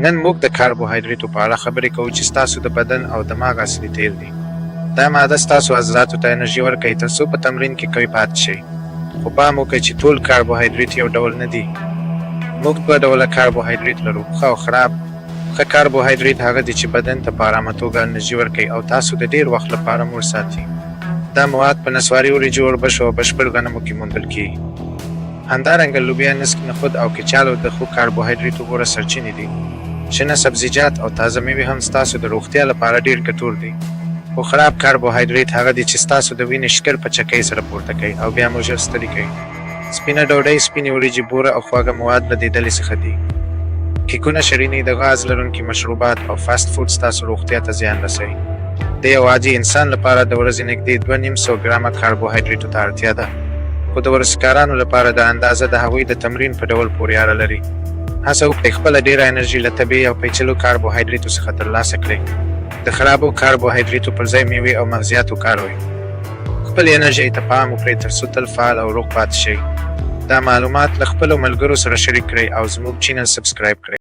نن موږ د کاربوهایډریټو په اړه خبرې کوو چې ستاسو د بدن او دماغ اصلي تېل دي. دا ماده ستاسو عضلاتو ته انرژي ورکوي ترڅو په تمرین کې قوي پاتې شئ. خو پام وکړئ چې ټول کاربوهایډریټ یو ډول نه دي. موږ دوه ډوله کاربوهایډریټ لرو، ښه او خراب. ښه کاربوهایډریټ هغه دي چې بدن ته په ارامه توګه انرژي ورکوي او تاسو د ډېر وخت لپاره موړ ساتي. دا مواد په نسواري وریجو، اوربشو او بشپړ غنمو کې موندل کېږي. همدارنګه لوبیا، نسک، نخود او کچالو د ښو کاربوهایډریټو غوره سرچینې دي. شنه سبزیجات او تازه مېوې هم ستاسو د روغتیا لپاره ډېر ګټور دي. خو خراب کاربوهایډریټ هغه دي چې ستاسو د وینې شکر په چکۍ سره پورته کوي او بیا مو ژر ستړي کوي. سپینه ډوډۍ، سپینې وریجې، بوره او خواږه مواد له دې ډلې څخه دي. کیکونه، شریني، د غاز لرونکي مشروبات او فاسټ فوډ ستاسو روغتیا ته زیان رسوي. د یو عادي انسان لپاره د ورځې نږدې 250 ګرامه کاربوهایډریټو ته اړتیا ده، خو د ورزشکارانو لپاره دا اندازه د هغوی د تمرین په ډول پورې اړه لري. هڅه وکړئ خپله ډېره انرژي له طبیعي او پیچلو کاربوهایډریټو څخه ترلاسه کړئ. د خرابو کاربوهایډریټو پر ځای مېوې او مغزیات وکاروئ. خپلې انرژۍ ته پام وکړئ ترڅو تل فعال او روغ پاتې شئ. دا معلومات له خپلو ملګرو سره شریک کړئ او زموږ چینل سبسکرایب کړئ.